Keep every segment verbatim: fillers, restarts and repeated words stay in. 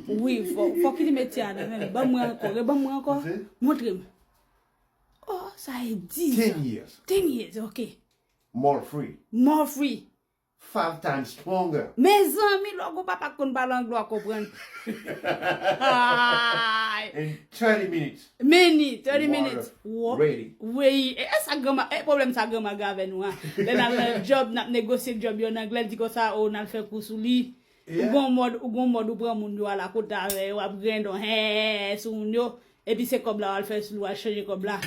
Wi, fò, fò ki li met ti a nan men. Ban mwen ankò, reban mwen ankò. Montre m. Oh, sa e dis. Ten years. Ten years, ok. More free. More free. Five times stronger. Mezanmi, lè w gon papa k konn pale anglè, w a konprann. Ay. In thirty minutes. Many, thirty minutes. Wo. Ready. Wi, e, e sa granma, e pwoblèm sa granma gen avè nou an. Lè n al nan job, n ap negosye job yo an anglè, l di konsa, o, n al fè kou sou li. Ou gon mòd, ou gon mòd ou pran moun yo al akote avè yo, w ap grendon, hè, sou moun yo. Epi se kòb la w al fè sou li, w al chanje kòb la.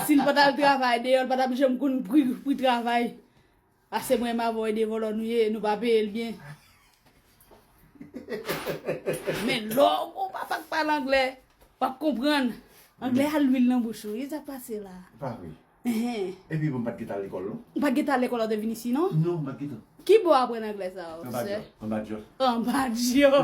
Si l pa t al travay deyò, l pa t ap janm konn pri, pri travay. Pase mwen m avè w e de vòlò nou ye, nou pa peye l byen. Men lè w gon papa k pale anglè, w ap konprann. Anglè a lwil nan bouch ou, wi, sa k pase la. Pa vre. Epi bon, m pa t gentan al lekòl, non. Ou pa t gentan al lekòl lè w te vin isi, non? Non, m pa t gentan. Ki bò w aprann anglè sa, sè? Anba djòl. Anba djòl. Anba djòl.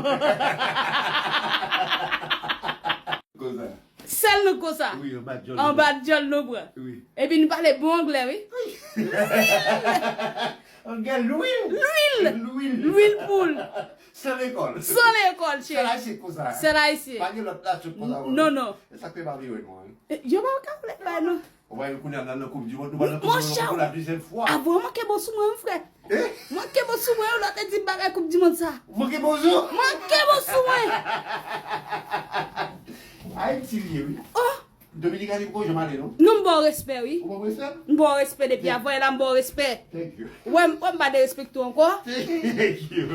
Konsa. Sèl nou konsa. Wi, anba djòl. Anba djòl nou pran. Wi. Epi nou pale bon anglè, wi. Anglè lwil. Lwil. Lwil. Lwil poul. San lekòl. San lekòl, cheri. Sèl ayisyen konsa. Sèl ayisyen. Pa gen lòt nasyon konsa. Non, non. E sa k fè pa vle wè nou an. Yo pa ka vle wè nou. Ou wè, kounye a, n al nan Koup di Mond, nou pral nan Koup di Mond pou la dezyèm fwa. Avan, w manke bon sou mwen, wi, frè. Manke bon sou mwen, wi, lè w te di m bagay Koup di Mond sa. Ou manke bon sou? Manke bon sou mwen. Ayiti li ye, wi. Oh! Dominikani poko janm ale, non? Non, m ba w respè, wi. Ou ba m respè? M ba w respè depi avan, e la m ba w respè. Thank you. Wè, m, wè, m pa derespekte w ankò. Thank you.